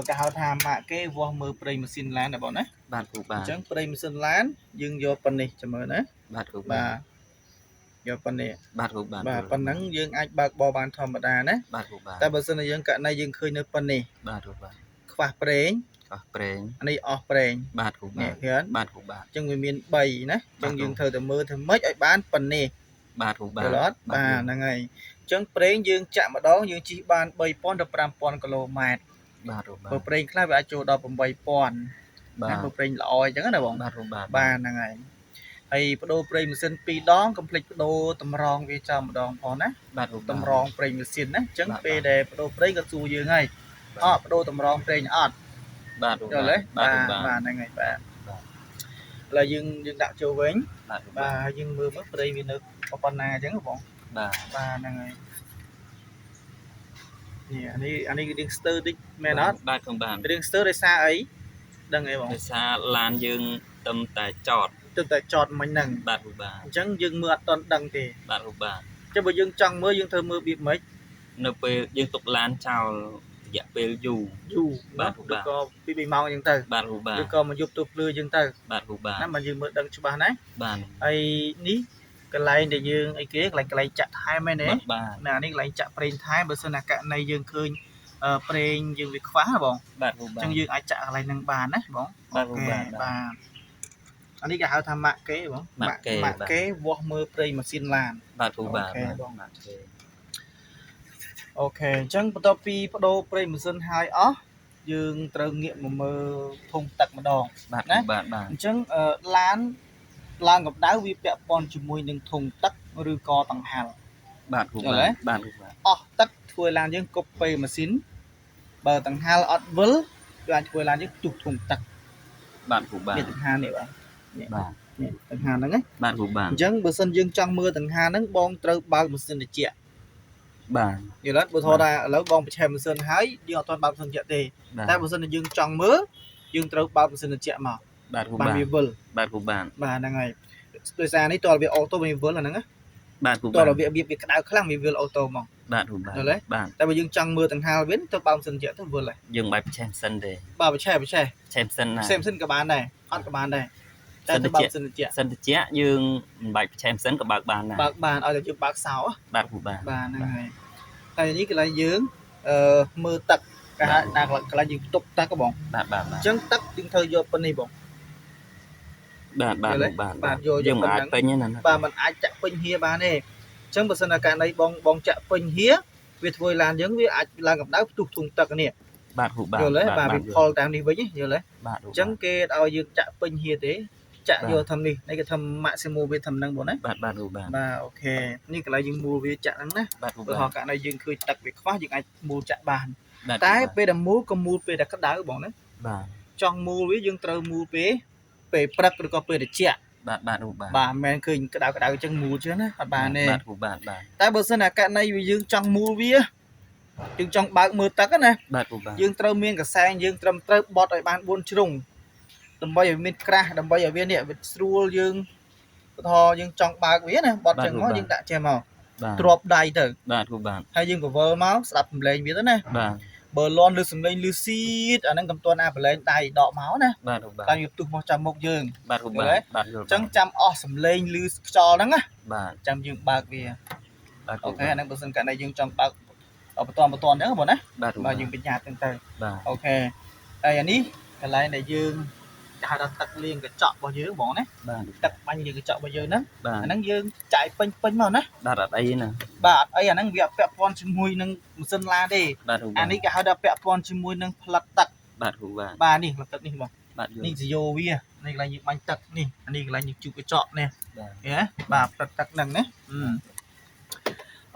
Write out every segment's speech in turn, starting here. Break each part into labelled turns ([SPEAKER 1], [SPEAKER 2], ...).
[SPEAKER 1] គេហៅថាម៉ាកគេវាស់មើលប្រេងម៉ាស៊ីនឡានណាបងណា
[SPEAKER 2] បាទគ្រូបាទ
[SPEAKER 1] អញ្ចឹងប្រេងម៉ាស៊ីនឡានយើងយកប៉ុណ្នេះចាំមើលណា
[SPEAKER 2] បាទគ្រូ
[SPEAKER 1] បាទយកប៉ុណ្នេះ
[SPEAKER 2] បាទគ្រូបាទ
[SPEAKER 1] បាទប៉ុណ្ណឹងយើងអាចបើកបរបានធម្មតាណា
[SPEAKER 2] បាទគ្រូបាទ
[SPEAKER 1] តែបើសិនជាយើងករណីយើងឃើញនៅប៉ុណ្នេះ
[SPEAKER 2] បាទគ្រូបាទ
[SPEAKER 1] ខ្វះប្រេង
[SPEAKER 2] ខ្វះប្រេង
[SPEAKER 1] អានេះអស់ប្រេង
[SPEAKER 2] បាទគ្រូ
[SPEAKER 1] នេះ
[SPEAKER 2] បាទ
[SPEAKER 1] ឃើញ
[SPEAKER 2] បាទគ្រូបាទ
[SPEAKER 1] អញ្ចឹងវាមាន3ណាអញ្ចឹងយើងត្រូវតែមើលធ្វើម៉េចឲ្យបានប៉ុណ្នេះ
[SPEAKER 2] បាទគ្រូបាទ
[SPEAKER 1] យល់អត់បាទហ្នឹងហើយអញ្ចឹងប្រេងយើងចាក់ម្ដងយើងជិះបាន3000ទៅ5000គីឡូម៉ែត្រ
[SPEAKER 2] បាទគ្រូបាទ
[SPEAKER 1] បើប្រេងខ្លះវាអាចចូលដល់8000
[SPEAKER 2] បាទ
[SPEAKER 1] ណាបើប្រេងល្អអញ្ចឹងណាបង
[SPEAKER 2] បាទគ្រូបាទ
[SPEAKER 1] បាទហ្នឹងហើយហើយបដូរប្រេងម៉ាស៊ីន2ដងកុំភ្លេចបដូរតម្រងវាចោលម្ដងផងណា
[SPEAKER 2] បាទគ្រូបាទ
[SPEAKER 1] តម្រងប្រេងម៉ាស៊ីនណាអញ្ចឹង
[SPEAKER 2] បាទ
[SPEAKER 1] ពេលដែលបដូរប្រេងក៏សួរយើងហើយអត់បដូរតម្រងប្រេងអត់
[SPEAKER 2] បាទគ្រូ
[SPEAKER 1] យល់ទេ
[SPEAKER 2] បាទគ្រូបាទ
[SPEAKER 1] បាទហ្នឹងហើយបាទ
[SPEAKER 2] បាទ
[SPEAKER 1] ឥឡូវយើងយើងដាក់ចូលវិញ
[SPEAKER 2] បាទគ្រូ
[SPEAKER 1] បាទហើយយើងមើលមើលប្រេងវានៅប៉ុណ្ណាអញ្ចឹងបង
[SPEAKER 2] បាទ
[SPEAKER 1] បាទហ្នឹងហើយនេះអានេះគឺរៀងស្ទើរតិចមែនអត់
[SPEAKER 2] បាទគ្រូបាទ
[SPEAKER 1] រៀងស្ទើរដោយសារអីដឹងអីបង
[SPEAKER 2] ដោយសារឡានយើងទឹមតែចត
[SPEAKER 1] ទើបតែចតមិញហ្នឹង
[SPEAKER 2] បាទគ្រូបាទ
[SPEAKER 1] អញ្ចឹងយើងមើលអត់ទាន់ដឹងទេ
[SPEAKER 2] បាទគ្រូបាទ
[SPEAKER 1] អញ្ចឹងបើយើងចង់មើលយើងត្រូវមើលរបៀបម៉េច
[SPEAKER 2] នៅពេលយើងទុកឡានចោលរយៈពេលយូរ
[SPEAKER 1] យូរ
[SPEAKER 2] បាទ
[SPEAKER 1] ឬក៏ពី3ម៉ោងអញ្ចឹងទៅ
[SPEAKER 2] បាទគ្រូបាទ
[SPEAKER 1] ឬក៏មកយប់ទៅភ្លឺអញ្ចឹងទៅ
[SPEAKER 2] បាទគ្រូបាទ
[SPEAKER 1] ណាបើយើងមើលដឹងច្បាស់ណា
[SPEAKER 2] បាទ
[SPEAKER 1] ហើយនេះកន្លែងដែលយើងអីគេកន្លែងកន្លែងចាក់ថែមហ្នឹងណា
[SPEAKER 2] បាទបាទ
[SPEAKER 1] ណានេះកន្លែងចាក់ប្រេងថែមបើសិនណាករណីយើងឃើញប្រេងយើងវាខ្វះណាបង
[SPEAKER 2] បាទគ្រូ
[SPEAKER 1] អ
[SPEAKER 2] បាទ
[SPEAKER 1] ញ្ចឹងយើងអាចចាក់កន្លែងហ្នឹងបានណាបង
[SPEAKER 2] បាទគ្រូបាទ
[SPEAKER 1] បាទអានេះគេហៅថាម៉ាក់គេបង
[SPEAKER 2] ម៉ាក់គេ
[SPEAKER 1] ម៉ាក់គេវាស់មើលប្រេងម៉ាស៊ីនឡាន
[SPEAKER 2] បាទគ្រូបាទ
[SPEAKER 1] អូខេបង
[SPEAKER 2] បាទគេ
[SPEAKER 1] អូខេអញ្ចឹងបន្ទាប់ពីបដូរប្រេងម៉ាស៊ីនហើយអស់យើងត្រូវងាកមកមើលធុងទឹកម្ដង
[SPEAKER 2] បាទ
[SPEAKER 1] ណា
[SPEAKER 2] បាទបាទ
[SPEAKER 1] អញ្ចឹងឡានឡើងកម្ដៅវាពាក់ព័ន្ធជាមួយនឹងធុងទឹកឬក៏ដង្ហាល់
[SPEAKER 2] បាទគ្រូ
[SPEAKER 1] យល់ទេ
[SPEAKER 2] បាទបាទគ្រូបាទ
[SPEAKER 1] អស់ទឹកធ្វើឡានយើងគប់ពេលម៉ាស៊ីនបើដង្ហាល់អត់វិលវាអាចធ្វើឡានយើងផ្ទុះធុងទឹក
[SPEAKER 2] បាទគ្រូបាទ
[SPEAKER 1] នេះដង្ហាលនេះបាទ
[SPEAKER 2] បាទ
[SPEAKER 1] នេះដង្ហាលហ្នឹងណា
[SPEAKER 2] បាទគ្រូបាទ
[SPEAKER 1] អញ្ចឹងបើសិនយើងចង់មើលដង្ហាលហ្នឹងបងត្រូវបើកម៉ាស៊ីនត្រជាក់
[SPEAKER 2] បាទ
[SPEAKER 1] យល់អត់បើថតថាឥឡូវបងប្រឆេះម៉ាស៊ីនហើយយើងអត់ទាន់បើកម៉ាស៊ីនត្រជាក់ទេ
[SPEAKER 2] បាទ
[SPEAKER 1] តែបើសិនជាយើងចង់មើលយើងត្រូវបើកម៉ាស៊ីនត្រជាក់មក
[SPEAKER 2] បាទគ្រូបាទ
[SPEAKER 1] បានវាវិល
[SPEAKER 2] បាទគ្រូបាទ
[SPEAKER 1] បាទហ្នឹងហើយដោយសារនេះតើវា auto វាវិលអាហ្នឹងណា
[SPEAKER 2] បាទគ្រូ
[SPEAKER 1] តើ
[SPEAKER 2] បាទ
[SPEAKER 1] វាវាក្តៅខ្លាំងវាវិល auto មក
[SPEAKER 2] បាទគ្រូបាទ
[SPEAKER 1] យល់ទេ
[SPEAKER 2] បាទ
[SPEAKER 1] តែបើយើងចង់មើលដង្ហាលវិញទៅបើកម៉ាស៊ីនត្រជាក់ទៅវិលហើយ
[SPEAKER 2] យើងមិនបាច់ប្រឆេះម៉ាស៊ីនទេ
[SPEAKER 1] បាទប្រឆេះប្រឆេះ
[SPEAKER 2] ប្រឆេះម៉ាស៊ីនណា
[SPEAKER 1] ផ្សេងម៉ាស៊ីនក៏បានដែរអត់ក៏បានដែរតែទៅបើកម៉ាស៊ីនត្រជាក់
[SPEAKER 2] សិនត្រជាក់យើងមិនបាច់ប្រឆេះម៉ាស៊ីនក៏បើកបានដែរ
[SPEAKER 1] បើកបានឲ្យតែយើងបើកសោ
[SPEAKER 2] បាទគ្រូបាទ
[SPEAKER 1] បាទហ្នឹងហើយតែនេះកន្លែងយើងមើលទឹកគេហៅណាកន្លែងយើងផ្ទុកទឹកហ៎បង
[SPEAKER 2] បាទបាទបាទ
[SPEAKER 1] អញ្ចឹងទឹកយើងត្រូវយកប៉ុណ្នេះបង
[SPEAKER 2] បាទបាទ
[SPEAKER 1] យល់ទេ
[SPEAKER 2] បាទ
[SPEAKER 1] បាទយក
[SPEAKER 2] យើងមិនអាច
[SPEAKER 1] យកប៉ុណ្ណឹង
[SPEAKER 2] ពេញទេណា
[SPEAKER 1] បាទมันអាចចាក់ពេញហៀបានទេអញ្ចឹងបើសិនតែករណីបងបងចាក់ពេញហៀវាធ្វើឲ្យឡានយើងវាអាចឡើងកម្ដៅផ្ទុះធុងទឹកនេះ
[SPEAKER 2] បាទគ្រូបាទ
[SPEAKER 1] យល់ទេបាទវាផលតាមនេះវិញយល់ទេ
[SPEAKER 2] បាទគ្រូ
[SPEAKER 1] អញ្ចឹងគេឲ្យយើងចាក់ពេញហៀទេចាក់យកធំនេះនេះគេធ្វើ maximum វាធំហ្នឹងបងណា
[SPEAKER 2] បាទបាទគ្រូបាទ
[SPEAKER 1] បាទអូខេនេះកន្លែងយើងមូលវាចាក់ហ្នឹងណា
[SPEAKER 2] បាទគ្រូ
[SPEAKER 1] បើ
[SPEAKER 2] បាទ
[SPEAKER 1] ហៅករណីយើងឃើញទឹកវាខ្វះយើងអាចមូលចាក់បាន
[SPEAKER 2] បាទ
[SPEAKER 1] តែពេលដែលមូលក៏មូលពេលដែលក្តៅបងណា
[SPEAKER 2] បាទ
[SPEAKER 1] ចង់មូលវាយើងត្រូវមូលពេលពេលព្រឹកឬក៏ពេលត្រជាក់
[SPEAKER 2] បាទបាទគ្រូបាទ
[SPEAKER 1] បាទមិនមែនឃើញក្តៅក្តៅអញ្ចឹងមូលចឹងណាអត់បានទេ
[SPEAKER 2] បាទគ្រូបាទបាទ
[SPEAKER 1] តែបើសិនណាករណីវាយើងចង់មូលវាយើងចង់បើកមើលទឹកណា
[SPEAKER 2] បាទគ្រូបាទ
[SPEAKER 1] យើងត្រូវមានកសែងយើងត្រឹមត្រូវបត់ឲ្យបាន4ជ្រុងដើម្បីឲ្យមានក្រាស់ដើម្បីឲ្យវានេះវាស្រួលយើងឧទាហរណ៍យើងចង់បើកវាណាបត់ចឹងមកយើងដាក់ចេះមក
[SPEAKER 2] បាទ
[SPEAKER 1] ទ្របដៃទៅ
[SPEAKER 2] បាទគ្រូបាទ
[SPEAKER 1] ហើយយើងពវល់មកស្ដាប់សំឡេងវាទៅណា
[SPEAKER 2] បាទ
[SPEAKER 1] បើលន់ឬសំឡេងឮស៊ីតអាហ្នឹងកំទាន់អាប្រឡែងដៃដកមកណា
[SPEAKER 2] បាទគ្រូបាទ
[SPEAKER 1] តែវាផ្ទុះមកចាំមុខយើង
[SPEAKER 2] បាទគ្រូបាទបាទយល់
[SPEAKER 1] អញ្ចឹងចាំអស់សំឡេងឮខ្យល់ហ្នឹងណា
[SPEAKER 2] បាទ
[SPEAKER 1] ចាំយើងបើកវា
[SPEAKER 2] បាទ
[SPEAKER 1] អូខេអាហ្នឹងបើសិនករណីយើងចង់បើកបន្តបន្តអញ្ចឹងបងណា
[SPEAKER 2] បាទគ្រូ
[SPEAKER 1] បាទយើងប្រញាប់ហ្នឹងទៅ
[SPEAKER 2] បាទ
[SPEAKER 1] អូខេហើយអានេះកន្លែងដែលយើងគេហៅថាទឹកលាងកញ្ចក់របស់យើងបងណា
[SPEAKER 2] បាទ
[SPEAKER 1] ទឹកបាញ់លាងកញ្ចក់របស់យើងហ្នឹង
[SPEAKER 2] បាទ
[SPEAKER 1] អាហ្នឹងយើងចាយពេញពេញមកណា
[SPEAKER 2] បាទអត់អីណា
[SPEAKER 1] បាទអត់អីអាហ្នឹងវាអត់ពាក់ព័ន្ធជាមួយនឹងម៉ាស៊ីនឡានទេ
[SPEAKER 2] បាទគ្រូ
[SPEAKER 1] អានេះគេហៅថាពាក់ព័ន្ធជាមួយនឹងផលិតទឹក
[SPEAKER 2] បាទគ្រូបាទ
[SPEAKER 1] បាទនេះផលិតទឹកនេះបង
[SPEAKER 2] បាទយល់
[SPEAKER 1] នេះសយោវានេះកន្លែងយើងបាញ់ទឹកនេះអានេះកន្លែងយើងជូតកញ្ចក់នេះ
[SPEAKER 2] បាទ
[SPEAKER 1] ហ៎បាទផលិតទឹកហ្នឹងណា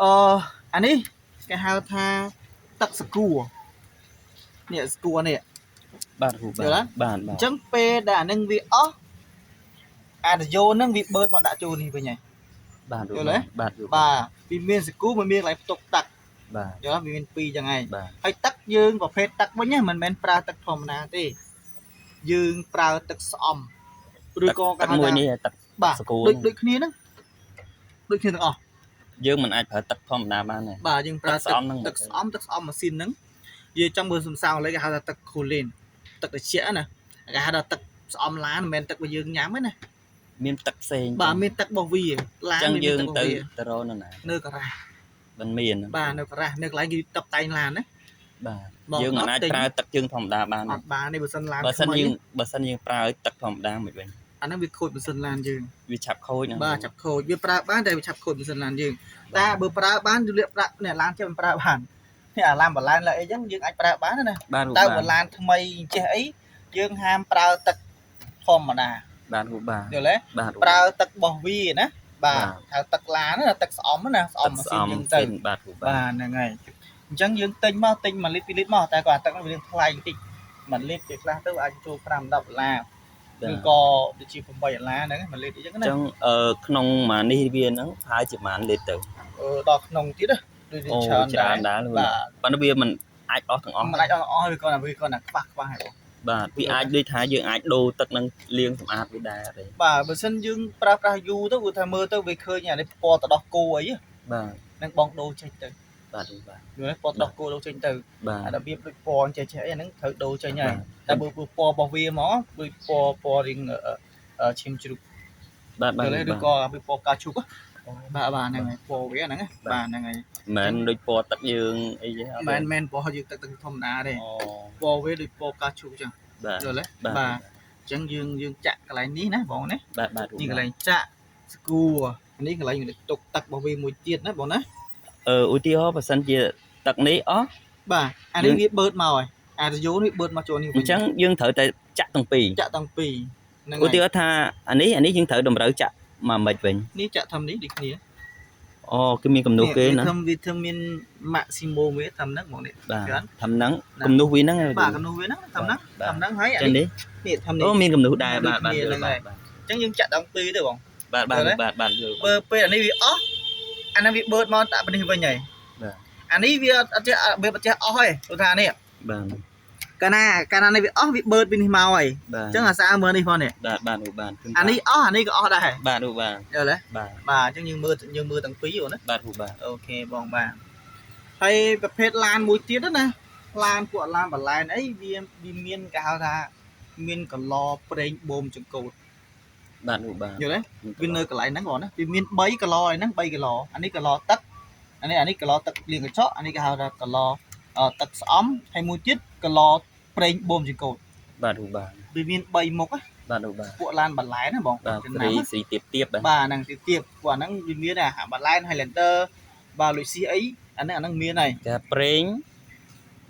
[SPEAKER 1] អឺអានេះគេហៅថាទឹកសកួរនេះសកួរនេះ
[SPEAKER 2] បាទគ្រូបាទ
[SPEAKER 1] យល់
[SPEAKER 2] បាទបាទ
[SPEAKER 1] អញ្ចឹងពេលដែលអានឹងវាអស់អាតយោនឹងវាបឺតមកដាក់ចូលនេះវិញហើយ
[SPEAKER 2] បាទគ្រូ
[SPEAKER 1] យល់ទេ
[SPEAKER 2] បាទយល់
[SPEAKER 1] បាទវាមានសកូវាមានកន្លែងផ្ទុកទឹក
[SPEAKER 2] បាទ
[SPEAKER 1] យល់ទេវាមានពីរចឹងឯង
[SPEAKER 2] បាទ
[SPEAKER 1] ហើយទឹកយើងប្រភេទទឹកវិញណាមិនមែនប្រើទឹកធម្មតាទេយើងប្រើទឹកស្អំឬក៏គេ
[SPEAKER 2] ទឹកមួយ
[SPEAKER 1] ហៅថា
[SPEAKER 2] នេះទឹក
[SPEAKER 1] បាទ
[SPEAKER 2] សកូ
[SPEAKER 1] ដូចដូចគ្នាហ្នឹងដូចគ្នាទាំងអស់
[SPEAKER 2] យើងមិនអាចប្រើទឹកធម្មតាបានទេ
[SPEAKER 1] បាទយើងប្រើ
[SPEAKER 2] ទឹកស្អំហ្នឹង
[SPEAKER 1] ទឹកស្អំទឹកស្អំម៉ាស៊ីនហ្នឹង យើងចង់មើលសំសៅលេគេហៅថាទឹក coolant ទឹកត្រជាក់ណាគេហៅថាទឹកស្អំឡានមិនមែនទឹករបស់យើងញ៉ាំទេណា
[SPEAKER 2] មានទឹកផ្សេង
[SPEAKER 1] បាទមានទឹករបស់វាឡាន
[SPEAKER 2] ចឹង
[SPEAKER 1] វាមាន
[SPEAKER 2] យើងទៅ
[SPEAKER 1] ទឹករបស់វា
[SPEAKER 2] ទៅរកនៅណា
[SPEAKER 1] នៅការ៉ាស
[SPEAKER 2] មិនមាន
[SPEAKER 1] បាទនៅការ៉ាសនៅកន្លែងគេតបតែងឡានណា
[SPEAKER 2] បាទ
[SPEAKER 1] បង
[SPEAKER 2] យើងមិនអាច
[SPEAKER 1] អត់ទិញ
[SPEAKER 2] ប្រើទឹកជើងធម្មតាបាន
[SPEAKER 1] អត់បានទេបើសិនឡាន
[SPEAKER 2] បើសិន
[SPEAKER 1] ថ្មី
[SPEAKER 2] យើងបើសិនយើងប្រើទឹកធម្មតាមិនវិញ
[SPEAKER 1] អាហ្នឹងវាខូចម៉ាស៊ីនឡានយើង
[SPEAKER 2] វាឆាប់ខូចណា
[SPEAKER 1] បាទចាប់ខូចវាប្រើបានតែវាឆាប់ខូចម៉ាស៊ីនឡានយើងតែបើប្រើបានយើងលាកប្រាក់នេះឡានចេះមិនប្រើបាននេះអាឡានបឡានឡាអីចឹងយើងអាចប្រើបានណា
[SPEAKER 2] បាទ
[SPEAKER 1] តែបើឡានថ្មីចេះអីយើងហាមប្រើទឹកធម្មតា
[SPEAKER 2] បាទគ្រូបាទ
[SPEAKER 1] យល់ទេ
[SPEAKER 2] បាទ
[SPEAKER 1] ប្រើទឹករបស់វាណាបាទហៅទឹកឡានណាទឹកស្អំណាស្អំម៉ាស៊ីនយើងទៅ
[SPEAKER 2] បាទគ្រូបាទ
[SPEAKER 1] បាទហ្នឹងហើយអញ្ចឹងយើងទិញមកទិញ1លីត្រ2លីត្រមកតែគាត់អាទឹកហ្នឹងវារៀងថ្លៃបន្តិច1លីត្រពេលខ្លះទៅអាចចូល5 10ដុល្លារឬក៏ដូចជា8ដុល្លារហ្នឹង1លីត្រអញ្ចឹងណា
[SPEAKER 2] អញ្ចឹងអឺក្នុងមួយនេះវាហ្នឹងប្រហែលជាប៉ុន្មានលីត្រទៅ
[SPEAKER 1] ដល់ក្នុងទៀតណាដូច
[SPEAKER 2] អូ
[SPEAKER 1] ច្រើន
[SPEAKER 2] ច្រើន
[SPEAKER 1] ដែរ
[SPEAKER 2] ដែរ
[SPEAKER 1] បាទ
[SPEAKER 2] ប៉ុន្តែវាមិនអាចអស់ទាំងអស់
[SPEAKER 1] មិនអាចអស់អស់វាគាត់វាគាត់តែខ្វះខ្វះហើយបង
[SPEAKER 2] បាទវាអាចដូចថាយើងអាចដូរទឹកនឹងលាងសម្អាតវាដែរទេ
[SPEAKER 1] បាទបើសិនយើងប្រើប្រាស់យូរទៅគឺថាមើលទៅវាឃើញអានេះពណ៌ទៅដោះគោអី
[SPEAKER 2] បាទ
[SPEAKER 1] ហ្នឹងបងដូរចេញទៅ
[SPEAKER 2] បាទគ្រូបាទ
[SPEAKER 1] យល់ទេពណ៌ទៅដោះគោដូរចេញទៅ
[SPEAKER 2] បាទ
[SPEAKER 1] អារបៀបដូចពណ៌ចេះចេះអីហ្នឹងត្រូវដូរចេញហើយតែបើពណ៌របស់វាមកដូចពណ៌ពណ៌រៀងឈាមជ្រូក
[SPEAKER 2] បាទបាទ
[SPEAKER 1] យល់ទេឬក៏វាពណ៌ផ្កាឈូកបាទបាទហ្នឹងហើយពណ៌វាហ្នឹងបាទហ្នឹងហើយ
[SPEAKER 2] មិនដូចពណ៌ទឹកយើងអីទេ
[SPEAKER 1] មិនមែនពណ៌យើងទឹកទឹកធម្មតាទេ
[SPEAKER 2] អូ
[SPEAKER 1] ពណ៌វាដូចពណ៌ផ្កាឈូកចឹង
[SPEAKER 2] បាទ
[SPEAKER 1] យល់ទេ
[SPEAKER 2] បាទ
[SPEAKER 1] បាទអញ្ចឹងយើងយើងចាក់កន្លែងនេះណាបងណា
[SPEAKER 2] បាទបាទ
[SPEAKER 1] នេះកន្លែងចាក់ស្គួរនេះកន្លែងទុកទឹករបស់វាមួយទៀតណាបងណា
[SPEAKER 2] អឺឧទាហរណ៍បើសិនជាទឹកនេះអស់
[SPEAKER 1] បាទអានេះវាបឺតមកហើយអារយោនេះបឺតមកចូលនេះវិញ
[SPEAKER 2] អញ្ចឹងយើងត្រូវតែចាក់ទាំងពីរ
[SPEAKER 1] ចាក់ទាំងពីរហ្នឹង
[SPEAKER 2] ឧទាហរណ៍ថាអានេះអានេះយើងត្រូវតម្រូវចាក់មកមិនវិញ
[SPEAKER 1] នេះចាក់ធំនេះដូចគ្នា
[SPEAKER 2] អូគឺមានគំនូសគេណា
[SPEAKER 1] ធំវាធំមាន maximum វាធំហ្នឹងបងនេះ
[SPEAKER 2] បាទធំហ្នឹងគំនូសវាហ្នឹង
[SPEAKER 1] បាទគំនូសវាហ្នឹងធំហ្នឹងធំហ្នឹងហើយអា
[SPEAKER 2] ចឹង
[SPEAKER 1] នេះ
[SPEAKER 2] នេះ
[SPEAKER 1] នេះធំនេះ
[SPEAKER 2] អូមានគំនូសដែរបាទបាទបាទ
[SPEAKER 1] អញ្ចឹងយើងចាក់ដល់ពីរទៅបង
[SPEAKER 2] បាទបាទបាទបាទយល់
[SPEAKER 1] បើពេលអានេះវាអស់អាហ្នឹងវាបឺតមកដាក់នេះវិញហើយ
[SPEAKER 2] បាទ
[SPEAKER 1] អានេះវាអត់ចេះវាអត់ចេះអស់ហើយព្រោះថានេះ
[SPEAKER 2] បាទ
[SPEAKER 1] កាលណាកាលណានេះវាអស់វាបឺតពីនេះមកហើយ
[SPEAKER 2] បាទ
[SPEAKER 1] អញ្ចឹងអាសាមើលនេះផងនេះ
[SPEAKER 2] បាទបាទបាទ
[SPEAKER 1] អានេះអស់អានេះក៏អស់ដែរ
[SPEAKER 2] បាទបាទ
[SPEAKER 1] យល់ទេ
[SPEAKER 2] បាទ
[SPEAKER 1] បាទអញ្ចឹងយើងមើលយើងមើលទាំងពីរណា
[SPEAKER 2] បាទបាទ
[SPEAKER 1] OK បងបាទហើយប្រភេទឡានមួយទៀតណាឡានពួកឡានបន្លែនអីវាវាមានគេហៅថាមានកឡប្រេងបូមចង្កូត
[SPEAKER 2] បាទបាទ
[SPEAKER 1] យល់ទេវានៅកន្លែងហ្នឹងបងណាវាមាន3កឡឯហ្នឹង3កឡអានេះកឡទឹកអានេះអានេះកឡទឹកលាងកញ្ចក់អានេះគេហៅថាកឡទឹកស្អំហើយមួយទៀតកឡប្រេងបូមចង្កូត
[SPEAKER 2] បាទបាទ
[SPEAKER 1] វាមាន3មុខ
[SPEAKER 2] បាទបាទ
[SPEAKER 1] ពួកឡានបន្លែណាបង
[SPEAKER 2] បាទស្រីស្រីទៀបទៀប
[SPEAKER 1] បាទហ្នឹងទៀបទៀបពួកហ្នឹងវាមានអាបន្លែន Highlander បាទលុយស៊ីអីអាហ្នឹងអាហ្នឹងមានហើយ
[SPEAKER 2] គេប្រេង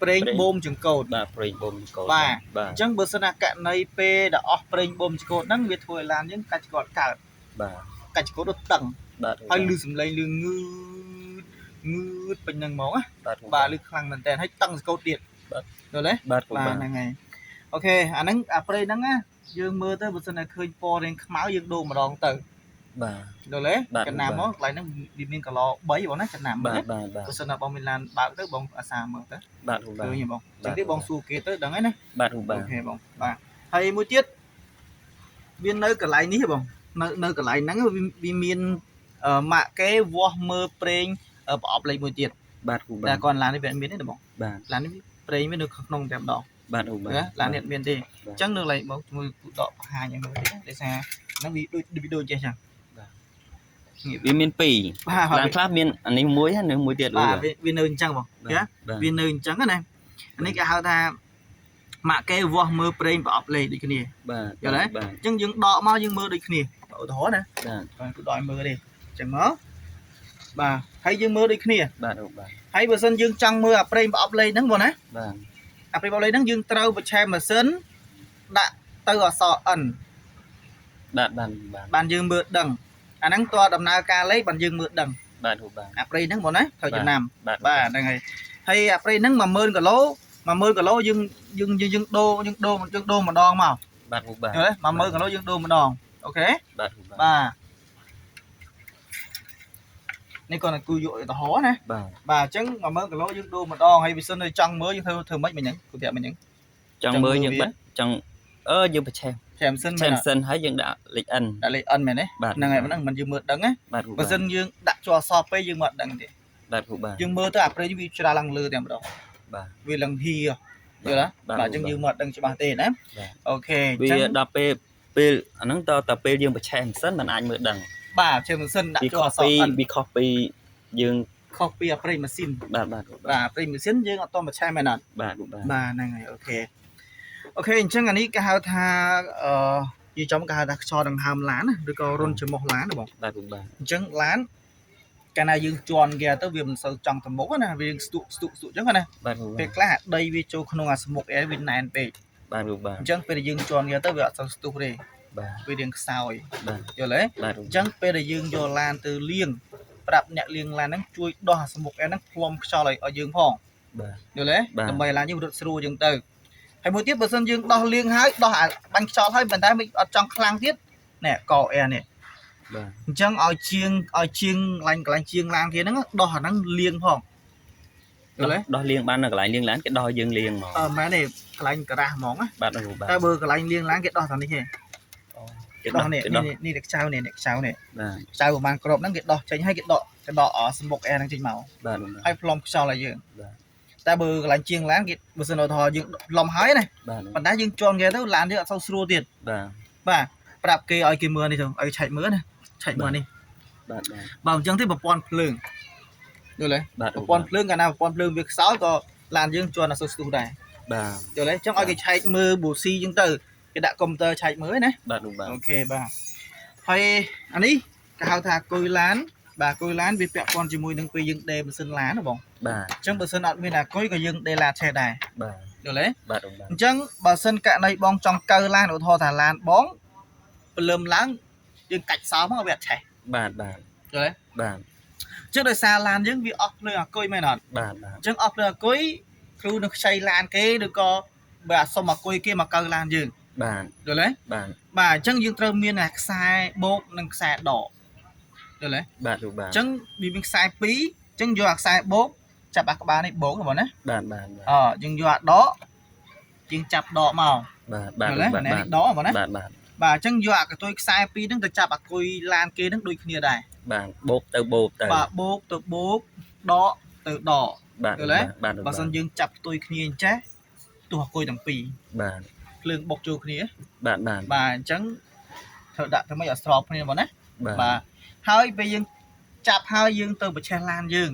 [SPEAKER 1] ប្រេងបូមចង្កូត
[SPEAKER 2] បាទប្រេងបូមចង្កូត
[SPEAKER 1] បាទ
[SPEAKER 2] បាទ
[SPEAKER 1] អញ្ចឹងបើសិនណាករណីពេលដែលអស់ប្រេងបូមចង្កូតហ្នឹងវាធ្វើឲ្យឡានយើងកាច់ចង្កូតកើត
[SPEAKER 2] បាទ
[SPEAKER 1] កាច់ចង្កូតទៅតឹង
[SPEAKER 2] បាទ
[SPEAKER 1] ហើយលឺសំឡេងលឺងឺតងឺតពេញហ្នឹងហ្មងណា
[SPEAKER 2] បាទ
[SPEAKER 1] បាទលឺខ្លាំងមែនតើហើយតឹងចង្កូតទៀត
[SPEAKER 2] បាទ
[SPEAKER 1] យល់ទេ
[SPEAKER 2] បាទ
[SPEAKER 1] បាទហ្នឹងហើយ OK អាហ្នឹងអាប្រេងហ្នឹងណាយើងមើលទៅបើសិនណាឃើញពណ៌រាងខ្មៅយើងដូរម្ដងទៅ
[SPEAKER 2] បាទ
[SPEAKER 1] យល់ទេ
[SPEAKER 2] បាទ
[SPEAKER 1] ចំណាំមកកន្លែងហ្នឹងវាមានកឡ3បងណាចំណាំ
[SPEAKER 2] បាទ
[SPEAKER 1] ណា
[SPEAKER 2] បាទបាទ
[SPEAKER 1] បើសិនណាបងមានឡានបើកទៅបងអាសាមើលទៅ
[SPEAKER 2] បាទបាទ
[SPEAKER 1] ឃើញទេបងចឹងទេបងសួរគេទៅដឹងហើយណា
[SPEAKER 2] បាទបាទ
[SPEAKER 1] OK បងបាទហើយមួយទៀតវានៅកន្លែងនេះបងនៅនៅកន្លែងហ្នឹងវាមានម៉ាក់គេវាស់មើលប្រេងប្រអប់លេខមួយទៀត
[SPEAKER 2] បាទគ្រូបាទ
[SPEAKER 1] តែគាត់ឡាននេះវាអត់មានទេបង
[SPEAKER 2] បាទ
[SPEAKER 1] ឡាននេះប្រេងវានៅក្នុងតែម្ដង
[SPEAKER 2] បាទគ្រូបាទ
[SPEAKER 1] ណាឡាននេះអត់មានទេអញ្ចឹងនៅកន្លែងបងជាមួយគូដកបង្ហាញឲ្យមើលតិចណាដោយសារហ្នឹងវាដូចវាដូចចេះចឹង
[SPEAKER 2] វាមានពីរ
[SPEAKER 1] បាទ
[SPEAKER 2] ឡានខ្លះមានអានេះមួយហើយនឹងមួយទៀត
[SPEAKER 1] បាទវានៅអញ្ចឹងបង
[SPEAKER 2] បាទបាទ
[SPEAKER 1] វានៅអញ្ចឹងណាអានេះគេហៅថាម៉ាក់គេវាស់មើលប្រេងប្រអប់លេខដូចគ្នា
[SPEAKER 2] បាទ
[SPEAKER 1] យល់ទេ
[SPEAKER 2] បាទ
[SPEAKER 1] អញ្ចឹងយើងដកមកយើងមើលដូចគ្នាឧទាហរណ៍ណា
[SPEAKER 2] បាទ
[SPEAKER 1] បាទគឺដកឲ្យមើលទេអញ្ចឹងមកបាទហើយយើងមើលដូចគ្នា
[SPEAKER 2] បាទគ្រូបាទ
[SPEAKER 1] ហើយបើសិនយើងចង់មើលអាប្រេងប្រអប់លេខហ្នឹងបងណា
[SPEAKER 2] បាទ
[SPEAKER 1] អាប្រេងប្រអប់លេខហ្នឹងយើងត្រូវបញ្ឆេះម៉ាស៊ីនដាក់ទៅអក្សរ N
[SPEAKER 2] បាទបាទបាទ
[SPEAKER 1] បានយើងមើលដឹងអាហ្នឹងតើដំណើរការលេខបានយើងមើលដឹង
[SPEAKER 2] បាទគ្រូបាទ
[SPEAKER 1] អាប្រេងហ្នឹងបងណាត្រូវចំណាំ
[SPEAKER 2] បាទ
[SPEAKER 1] បាទហ្នឹងហើយហើយអាប្រេងហ្នឹង10000គីឡូ10000គីឡូយើងយើងយើងដូរយើងដូរយើងដូរម្ដងមក
[SPEAKER 2] បាទគ្រូបាទ
[SPEAKER 1] យល់ទេ10000គីឡូយើងដូរម្ដង OK
[SPEAKER 2] បាទគ្រូបាទ
[SPEAKER 1] បាទនេះគាត់គូយកឧទាហរណ៍ណា
[SPEAKER 2] បាទ
[SPEAKER 1] បាទអញ្ចឹង10000គីឡូយើងដូរម្ដងហើយបើសិននៅចង់មើលយើងធ្វើធ្វើម៉េចមិញហ្នឹងគូប្រាប់មិញហ្នឹង
[SPEAKER 2] ចង់មើលយើងបិទចង់អឺយើងប្រឆេះ
[SPEAKER 1] ឆែមសិន
[SPEAKER 2] ឆេះសិនហើយយើងដាក់លេខ N
[SPEAKER 1] ដាក់លេខ N មែនទេ
[SPEAKER 2] បាទ
[SPEAKER 1] ហ្នឹងហើយហ្នឹងមិនយើងមើលដឹងណា
[SPEAKER 2] បាទគ្រូ
[SPEAKER 1] បើសិនយើងដាក់ជាប់អក្សរពេកយើងមិនដឹងទេ
[SPEAKER 2] បាទគ្រូបាទ
[SPEAKER 1] យើងមើលទៅអាប្រេងវាច្រាលឡើងលើតែម្ដង
[SPEAKER 2] បាទ
[SPEAKER 1] វាលឹងហៀយល់ទេ
[SPEAKER 2] បាទ
[SPEAKER 1] បាទអញ្ចឹងយើងមកអត់ដឹងច្បាស់ទេណា
[SPEAKER 2] បាទ
[SPEAKER 1] OK អ
[SPEAKER 2] វា
[SPEAKER 1] ញ្ចឹង
[SPEAKER 2] ដល់ពេលពេលអាហ្នឹងតតែពេលយើងប្រឆេះម៉ាស៊ីនมันអាចមើលដឹង
[SPEAKER 1] បាទជើងម៉ាស៊ីនដាក់
[SPEAKER 2] វា
[SPEAKER 1] ចូល
[SPEAKER 2] ខុសពី
[SPEAKER 1] អក្សរ N
[SPEAKER 2] វាខុសពីយើង
[SPEAKER 1] ខុសពីអាប្រេងម៉ាស៊ីន
[SPEAKER 2] បាទបាទបាទ
[SPEAKER 1] បាទប្រេងម៉ាស៊ីនយើងអត់តមកឆេះមែនអត់
[SPEAKER 2] បាទបាទ
[SPEAKER 1] បាទហ្នឹងហើយ OK OK អញ្ចឹងអានេះគេហៅថាអឺនិយាយចំគេហៅថាខ្យល់ដង្ហើមឡានណាឬក៏រុនច្រមុះឡានណាបង
[SPEAKER 2] បាទបាទ
[SPEAKER 1] អញ្ចឹងឡានកាលណាយើងជន់គេទៅវាមិនសូវចង់ទៅមុខណាវាស្ទុកស្ទុកស្ទុកអញ្ចឹងណា
[SPEAKER 2] បាទ
[SPEAKER 1] ពេលខ្លះអាដីវាចូលក្នុងអាស្មុកអែវាណែនពេក
[SPEAKER 2] បាទបាទ
[SPEAKER 1] អញ្ចឹងពេលដែលយើងជន់គេទៅវាអត់សូវស្ទុះទេ
[SPEAKER 2] បាទ
[SPEAKER 1] វារៀងខ្សោយ
[SPEAKER 2] បាទ
[SPEAKER 1] យល់ទេ
[SPEAKER 2] បាទ
[SPEAKER 1] អញ្ចឹងពេលដែលយើងយកឡានទៅលាងប្រាប់អ្នកលាងឡានហ្នឹងជួយដោះអាស្មុកអែហ្នឹងផ្លុំខ្យល់ឲ្យយើងផង
[SPEAKER 2] បាទ
[SPEAKER 1] យល់ទេ
[SPEAKER 2] បាទ
[SPEAKER 1] ដើម្បីឲ្យឡានយើងរត់ស្រួលអញ្ចឹងទៅហើយមួយទៀតបើសិនយើងដោះលាងហើយដោះអាបាញ់ខ្យល់ហើយប៉ុន្តែមិនអត់ចង់ខ្លាំងទៀតនេះកអែនេះ
[SPEAKER 2] បាទ
[SPEAKER 1] អញ្ចឹងឲ្យជាងឲ្យជាងឡាញ់កន្លែងជាងឡានគេហ្នឹងដោះអាហ្នឹងលាងផងយល់ទេ
[SPEAKER 2] ដោះលាងបាននៅកន្លែងលាងឡានគេដោះឲ្យយើងលាងហ្មង
[SPEAKER 1] អឺមែនទេកន្លែងការ៉ាស់ហ្មងណា
[SPEAKER 2] បាទបាទ
[SPEAKER 1] តែបើកន្លែងលាងឡានគេដោះតាមនេះទេ
[SPEAKER 2] គេ
[SPEAKER 1] ដោះនេះ
[SPEAKER 2] ដោះគេដោះ
[SPEAKER 1] នេះនេះនេះខ្ចៅនេះនេះខ្ចៅនេះ
[SPEAKER 2] បាទ
[SPEAKER 1] ខ្ចៅប្រហែលគ្រាប់ហ្នឹងគេដោះចេញហើយគេដកគេដកអសម្បុកអែហ្នឹងចេញមក
[SPEAKER 2] បាទ
[SPEAKER 1] ហើយផ្លុំខ្យល់ឲ្យយើង
[SPEAKER 2] បាទ
[SPEAKER 1] តែបើកន្លែងជាងឡានគេបើសិនឧទាហរណ៍យើងផ្លុំហើយណា
[SPEAKER 2] បាទ
[SPEAKER 1] ប៉ុន្តែយើងជន់គេទៅឡានយើងអត់សូវស្រួលទៀត
[SPEAKER 2] បាទ
[SPEAKER 1] បាទប្រាប់គេឲ្យគេមើលនេះទៅឲ្យឆែកមើលណាឆែកមើលនេះ
[SPEAKER 2] បាទបាទ
[SPEAKER 1] បើអញ្ចឹងទេប្រព័ន្ធភ្លើងយល់ទេ
[SPEAKER 2] បាទ
[SPEAKER 1] ប្រព័ន្ធភ្លើងកាលណាប្រព័ន្ធភ្លើងវាខ្សោយក៏ឡានយើងជន់អត់សូវស្ទុះដែរ
[SPEAKER 2] បាទ
[SPEAKER 1] យល់ទេអញ្ចឹងឲ្យគេឆែកមើលប៊ូស៊ីអញ្ចឹងទៅគេដាក់កុំព្យូទ័រឆែកមើលណា
[SPEAKER 2] បាទបាទ
[SPEAKER 1] OK បាទហើយអានេះគេហៅថាគុយឡានបាទគុយឡានវាពាក់ព័ន្ធជាមួយនឹងពេលយើងដេម៉ាស៊ីនឡានណាបង
[SPEAKER 2] បាទ
[SPEAKER 1] អញ្ចឹងបើសិនអត់មានអាគុយក៏យើងដេឡានឆេះដែរ
[SPEAKER 2] បាទ
[SPEAKER 1] យល់ទេ
[SPEAKER 2] បាទបាទ
[SPEAKER 1] អញ្ចឹងបើសិនករណីបងចង់កើឡានឧទាហរណ៍ថាឡានបងព្រលឹមឡើងយើងកាច់សោមកវាអត់ឆេះ
[SPEAKER 2] បាទបាទ
[SPEAKER 1] យល់ទេ
[SPEAKER 2] បាទ
[SPEAKER 1] អញ្ចឹងដោយសារឡានយើងវាអស់ភ្លើងអាគុយមែនអត់
[SPEAKER 2] បាទបាទ
[SPEAKER 1] អញ្ចឹងអស់ភ្លើងអាគុយគ្រូនឹងខ្ចីឡានគេឬក៏បើអាសុំអាគុយគេមកកើឡានយើង
[SPEAKER 2] បាទ
[SPEAKER 1] យល់ទេ
[SPEAKER 2] បាទ
[SPEAKER 1] បាទអញ្ចឹងយើងត្រូវមានអាខ្សែបូកនិងខ្សែដកយល់ទេ
[SPEAKER 2] បាទបាទ
[SPEAKER 1] អញ្ចឹងវាមានខ្សែពីរអញ្ចឹងយកអាខ្សែបូកចាប់អាក្បាលនេះបូកហ្នឹងបងណា
[SPEAKER 2] បាទបាទបាទ
[SPEAKER 1] អយើងយកអាដកយើងចាប់ដកមក
[SPEAKER 2] បាទបាទ
[SPEAKER 1] យល់ទេ
[SPEAKER 2] បាទ
[SPEAKER 1] នេះដកបងណា
[SPEAKER 2] បាទបាទ
[SPEAKER 1] បាទអញ្ចឹងយកអាកន្ទុយខ្សែពីរហ្នឹងទៅចាប់អាគុយឡានគេហ្នឹងដូចគ្នាដែរ
[SPEAKER 2] បាទបូកទៅបូកទៅ
[SPEAKER 1] បាទបូកទៅបូកដកទៅដក
[SPEAKER 2] បាទ
[SPEAKER 1] យល់ទេ
[SPEAKER 2] បាទ
[SPEAKER 1] បើសិនយើងចាប់ផ្ទុយគ្នាអញ្ចេះទោះអាគុយទាំងពីរ
[SPEAKER 2] បាទ
[SPEAKER 1] ភ្លើងបុកចូលគ្នា
[SPEAKER 2] បាទបាទ
[SPEAKER 1] បាទអញ្ចឹងត្រូវដាក់ទៅមិនឲ្យស្របគ្នាបងណា
[SPEAKER 2] បាទ
[SPEAKER 1] បាទហើយពេលយើងចាប់ហើយយើងទៅប្រឆេះឡានយើង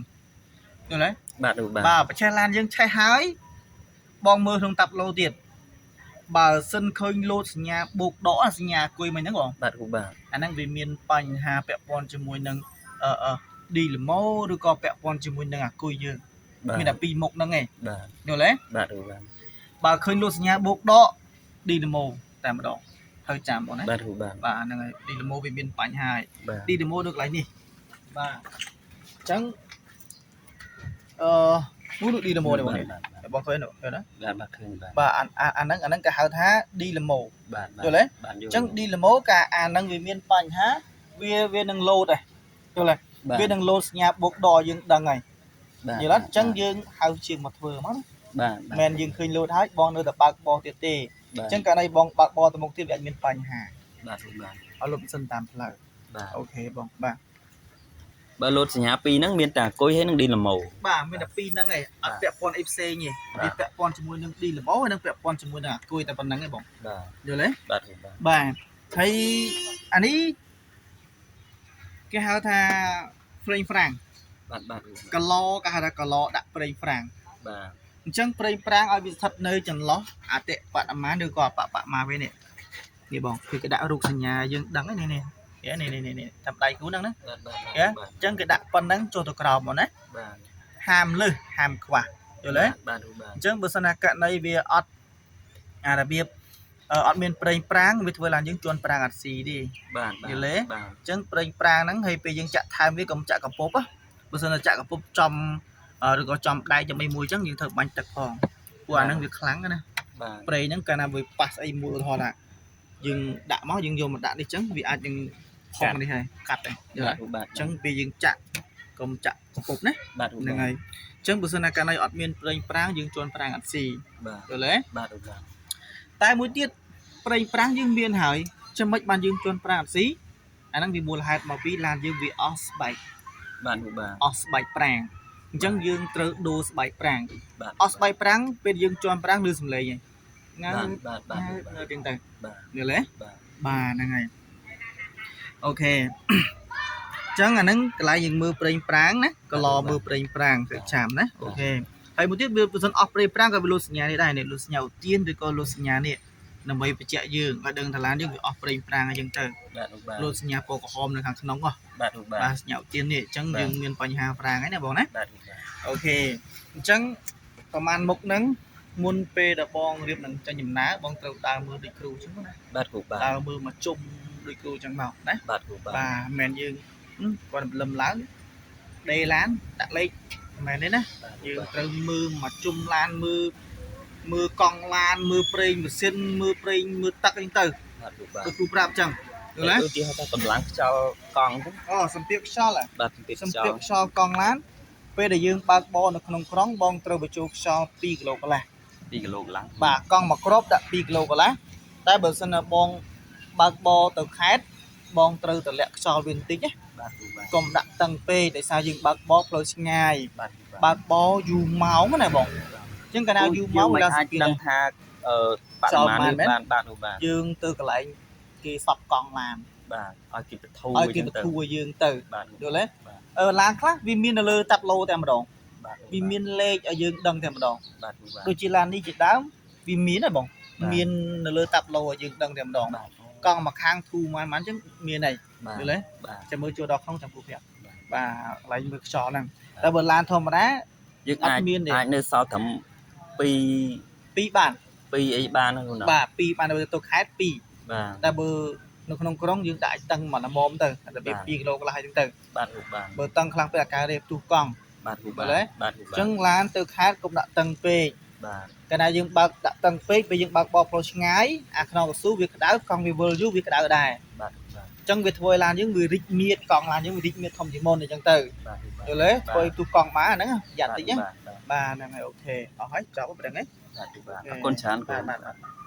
[SPEAKER 1] យល់ទេ
[SPEAKER 2] បាទបាទ
[SPEAKER 1] បាទប្រឆេះឡានយើងឆេះហើយបងមើលក្នុងតាប់ឡូទៀតបើសិនឃើញលោតសញ្ញាបូកដកអាសញ្ញាគុយមិញហ្នឹងបង
[SPEAKER 2] បាទបាទ
[SPEAKER 1] អាហ្នឹងវាមានបញ្ហាពាក់ព័ន្ធជាមួយនឹងអឺអឺឌីឡម៉ូឬក៏ពាក់ព័ន្ធជាមួយនឹងអាគុយយើង
[SPEAKER 2] បាទ
[SPEAKER 1] មានតែពីរមុខហ្នឹងឯង
[SPEAKER 2] បាទ
[SPEAKER 1] យល់ទេ
[SPEAKER 2] បាទបាទ
[SPEAKER 1] បើឃើញលោតសញ្ញាបូកដកឌីឡម៉ូតែម្ដងត្រូវចាំបងណា
[SPEAKER 2] បាទបាទ
[SPEAKER 1] បាទហ្នឹងហើយឌីឡម៉ូវាមានបញ្ហាហើយ
[SPEAKER 2] បាទ
[SPEAKER 1] ឌីឡម៉ូនៅកន្លែងនេះបាទអញ្ចឹងអឺនោះឌីឡម៉ូនេះបង
[SPEAKER 2] បាទ
[SPEAKER 1] បងឃើញនោះឃើញណា
[SPEAKER 2] បាទបាទឃើញបាទ
[SPEAKER 1] បាទអាអាហ្នឹងអាហ្នឹងគេហៅថាឌីឡម៉ូ
[SPEAKER 2] បាទ
[SPEAKER 1] យល់ទេ
[SPEAKER 2] បាទយល់
[SPEAKER 1] អញ្ចឹងឌីឡម៉ូការអាហ្នឹងវាមានបញ្ហាវាវានឹងលោតដែរយល់ទេ
[SPEAKER 2] បាទ
[SPEAKER 1] វានឹងលោតសញ្ញាបូកដកយើងដឹងហើយ
[SPEAKER 2] បាទ
[SPEAKER 1] យល់ទេអញ្ចឹងយើងហៅជាងមកធ្វើមកណា
[SPEAKER 2] បាទ
[SPEAKER 1] មិនយើងឃើញលោតហើយបងនៅតែបើកបោទៀតទេអញ្ចឹងករណីបងបើកបោទៅមុខទៀតវាអាចមានបញ្ហា
[SPEAKER 2] បាទបាទ
[SPEAKER 1] ឲ្យលុបសិនតាមផ្លូវ
[SPEAKER 2] បាទ
[SPEAKER 1] OK បងបាទ
[SPEAKER 2] បើលោតសញ្ញាពីរហ្នឹងមានតែអាគុយហើយនិងឌីឡម៉ូ
[SPEAKER 1] បាទមានតែពីរហ្នឹងឯងអត់ពាក់ព័ន្ធអីផ្សេងទេ
[SPEAKER 2] បាទ
[SPEAKER 1] វាពាក់ព័ន្ធជាមួយនឹងឌីឡម៉ូហើយនិងពាក់ព័ន្ធជាមួយនឹងអាគុយតែប៉ុណ្្នឹងឯងបង
[SPEAKER 2] បាទ
[SPEAKER 1] យល់ទេ
[SPEAKER 2] បាទបាទ
[SPEAKER 1] បាទហើយអានេះគេហៅថាប្រេងហ្វ្រាំង
[SPEAKER 2] បាទបាទ
[SPEAKER 1] កឡគេហៅថាកឡដាក់ប្រេងហ្វ្រាំង
[SPEAKER 2] បាទ
[SPEAKER 1] អញ្ចឹងប្រេងប្រាំងឲ្យវាស្ថិតនៅចន្លោះអតិបរមាឬក៏អបបរមាវិញនេះនេះបងគឺគេដាក់រូបសញ្ញាយើងដឹងហើយនេះនេះនេះនេះនេះតាមដៃគូហ្នឹងណា
[SPEAKER 2] បាទបាទ
[SPEAKER 1] អញ្ចឹងគេដាក់ប៉ុណ្ណឹងចូលទៅក្រោមមកណា
[SPEAKER 2] បាទ
[SPEAKER 1] ហាមលឹះហាមខ្វះយល់ទេ
[SPEAKER 2] បាទបាទ
[SPEAKER 1] អញ្ចឹងបើសិនណាករណីវាអត់អារបៀបអត់មានប្រេងប្រាំងវាធ្វើឡើងយើងជន់ប្រាំងអត់ស៊ីទេ
[SPEAKER 2] បាទ
[SPEAKER 1] យល់ទេ
[SPEAKER 2] បាទ
[SPEAKER 1] អញ្ចឹងប្រេងប្រាំងហ្នឹងហើយពេលយើងចាក់ថែមវាកុំចាក់កពប់បើសិនណាចាក់កពប់ចំឬក៏ចំដែកចំអីមួយអញ្ចឹងយើងត្រូវបាញ់ទឹកផងព្រោះអាហ្នឹងវាខ្លាំងណាស់
[SPEAKER 2] បាទ
[SPEAKER 1] ប្រេងហ្នឹងកាលណាវាប៉ះស្អីមួយឧទាហរណ៍ថាយើងដាក់មកយើងយកមកដាក់នេះអញ្ចឹងវាអាចនឹងផុងនេះហើយកាត់ហើយយល់ទេ
[SPEAKER 2] បាទ
[SPEAKER 1] អញ្ចឹងពេលយើងចាក់កុំចាក់កពប់ណា
[SPEAKER 2] បាទ
[SPEAKER 1] ហ្នឹងហើយអញ្ចឹងបើសិនណាកាលណាអត់មានប្រេងប្រាំងយើងជន់ប្រាំងអត់ស៊ី
[SPEAKER 2] បាទ
[SPEAKER 1] យល់ទេ
[SPEAKER 2] បាទបាទ
[SPEAKER 1] តែមួយទៀតប្រេងប្រាំងយើងមានហើយចាំមិនបានយើងជន់ប្រាំងអត់ស៊ីអាហ្នឹងវាមូលហេតុមកពីឡានយើងវាអស់ស្បែក
[SPEAKER 2] បាទបាទ
[SPEAKER 1] អស់ស្បែកប្រាំង អញ្ចឹងយើងត្រូវដូរស្បែកប្រាំង
[SPEAKER 2] បាទ
[SPEAKER 1] អស់ស្បែកប្រាំងពេលយើងជន់ប្រាំងឬសំឡេងហ្នឹងងើ
[SPEAKER 2] បាទបាទបាទ
[SPEAKER 1] ងើ
[SPEAKER 2] បាទ
[SPEAKER 1] ងើចឹងទៅ
[SPEAKER 2] បាទ
[SPEAKER 1] យល់ទេ
[SPEAKER 2] បាទ
[SPEAKER 1] បាទហ្នឹងហើយ OK អញ្ចឹងអាហ្នឹងកន្លែងយើងមើលប្រេងប្រាំងណាកឡមើលប្រេងប្រាំងទៅចាំណា OK ហើយមួយទៀតវាបើសិនអស់ប្រេងប្រាំងក៏វាលោតសញ្ញានេះដែរនេះលោតសញ្ញាឧទានឬក៏លោតសញ្ញានេះដើម្បីបញ្ជាក់យើងឲ្យដឹងថាឡានយើងវាអស់ប្រេងប្រាំងអញ្ចឹងទៅ
[SPEAKER 2] បាទលោកបាទ
[SPEAKER 1] លោតសញ្ញាពណ៌ក្រហមនៅខាងក្នុងហ៎
[SPEAKER 2] បាទលោកបាទ
[SPEAKER 1] បាទសញ្ញាឧទាននេះអញ្ចឹងយើងមានបញ្ហាប្រាំងហើយណាបងណា
[SPEAKER 2] បាទលោកបាទ
[SPEAKER 1] OK អញ្ចឹងប្រហែលមុខហ្នឹងមុនពេលដែលបងរៀបនឹងចេញដំណើរបងត្រូវដើរមើលដូចគ្រូអញ្ចឹងណា
[SPEAKER 2] បាទគ្រូបាទ
[SPEAKER 1] ដើរមើលមកជុំដូចគ្រូអញ្ចឹងមកណា
[SPEAKER 2] បាទគ្រូបាទ
[SPEAKER 1] បាទមិនមែនយើងគាត់ព្រលឹមឡើងដេឡានដាក់លេខមិនមែនទេណា
[SPEAKER 2] បាទ
[SPEAKER 1] យើងត្រូវមើលមកជុំឡានមើលមើលកង់ឡានមើលប្រេងម៉ាស៊ីនមើលប្រេងមើលទឹកអីទៅ
[SPEAKER 2] បាទគ្រូបាទ
[SPEAKER 1] ដូចគ្រូប្រាប់អញ្ចឹងយល់ទេ
[SPEAKER 2] ឧទាហរណ៍ថាកម្លាំងខ្យល់កង់ហ្នឹង
[SPEAKER 1] អូសម្ពាធខ្យល់ហ៎
[SPEAKER 2] បាទសម្ពាធ
[SPEAKER 1] សម្
[SPEAKER 2] ខ្យល់
[SPEAKER 1] ពាធខ្យល់កង់ឡានពេលដែលយើងបើកបរនៅក្នុងក្រុងបងត្រូវបញ្ចូលខ្យល់2គីឡូកន្លះ
[SPEAKER 2] 2គីឡូកន្លះ
[SPEAKER 1] បាទកង់មួយគ្រាប់ដាក់2គីឡូកន្លះតែបើសិនណាបងបើកបរទៅខេត្តបងត្រូវតម្លាក់ខ្យល់វាបន្តិចណា
[SPEAKER 2] បាទគ្រូបាទ
[SPEAKER 1] កុំដាក់តឹងពេកដោយសារយើងបើកបរផ្លូវឆ្ងាយ
[SPEAKER 2] បាទគ្រូបាទ
[SPEAKER 1] បើកបរយូរម៉ោងណាបងអញ្ចឹងកាលណាយូរម៉ោង
[SPEAKER 2] មិន
[SPEAKER 1] ឡើង
[SPEAKER 2] អាច
[SPEAKER 1] ស្ពី
[SPEAKER 2] ដឹងថាអឺបរិមាណនេះបានបាទគ្រូបាទ
[SPEAKER 1] យើងទៅកន្លែងគេសប់កង់ឡាន
[SPEAKER 2] បាទឲ្យគេបធូរ
[SPEAKER 1] ឲ្យគេបធូរឲ្យយើងទៅ
[SPEAKER 2] បាទ
[SPEAKER 1] យល់ទេ
[SPEAKER 2] បាទ
[SPEAKER 1] អឺឡានខ្លះវាមាននៅលើតាប់ឡូតែម្ដង
[SPEAKER 2] បាទ
[SPEAKER 1] វាមានលេខឲ្យយើងដឹងតែម្ដង
[SPEAKER 2] បាទគ្រូបាទ
[SPEAKER 1] ដូចជាឡាននេះជាដើមវាមានហ៎បងមាននៅលើតាប់ឡូឲ្យយើងដឹងតែម្ដង
[SPEAKER 2] បាទ
[SPEAKER 1] កង់មួយខាងធូរម៉ានម៉ានអញ្ចឹងមានហើយ
[SPEAKER 2] បាទ
[SPEAKER 1] យល់ទេ
[SPEAKER 2] បាទ
[SPEAKER 1] ចាំមើលចូលដល់ក្នុងចាំគូប្រាប់
[SPEAKER 2] បាទ
[SPEAKER 1] បាទកន្លែងមើលខ្យល់ហ្នឹងតែបើឡានធម្មតា
[SPEAKER 2] យើងអាច
[SPEAKER 1] អត់មានទេ
[SPEAKER 2] អាចនៅសល់ត្រឹម2
[SPEAKER 1] 2បាន
[SPEAKER 2] 2អីបានហ្នឹងគ្រូណា
[SPEAKER 1] បាទ2បានទៅខេត្ត2
[SPEAKER 2] បាទ
[SPEAKER 1] តែបើនៅក្នុងក្រុងយើងដាក់ឲ្យតឹងមកល្មមទៅរបៀប2គីឡូកន្លះអញ្ចឹងទៅ
[SPEAKER 2] បាទគ្រូបាទ
[SPEAKER 1] បើតឹងខ្លាំងពេកអាការរៀបផ្ទុះកង់
[SPEAKER 2] បាទគ្រូបាទបាទគ្រូ
[SPEAKER 1] អ
[SPEAKER 2] បាទ
[SPEAKER 1] ញ្ចឹងឡានទៅខេត្តកុំដាក់តឹងពេក
[SPEAKER 2] បាទ
[SPEAKER 1] កាលណាយើងបើកដាក់តឹងពេកពេលយើងបើកបោផ្លូវឆ្ងាយអាខ្នងកស៊ូវាក្តៅកង់វាវិលយូរវាក្តៅដែរ
[SPEAKER 2] បាទគ្រូបាទ
[SPEAKER 1] អញ្ចឹងវាធ្វើឲ្យឡានយើងវារីកមៀតកង់ឡានយើងវារីកមៀតធំជាងមុនអញ្ចឹងទៅ
[SPEAKER 2] បាទគ្រូបាទ
[SPEAKER 1] យល់ទេធ្វើឲ្យផ្ទុះកង់បានហ្នឹងប្រយ័ត្នតិចណា
[SPEAKER 2] បាទ
[SPEAKER 1] បាទហ្នឹងហើយ OK អស់ហើយចប់ប៉ុណ្្នឹងឯង
[SPEAKER 2] បាទគ្រូបាទអរគុណច្រើនគ្រូ
[SPEAKER 1] បាទបាទបាទ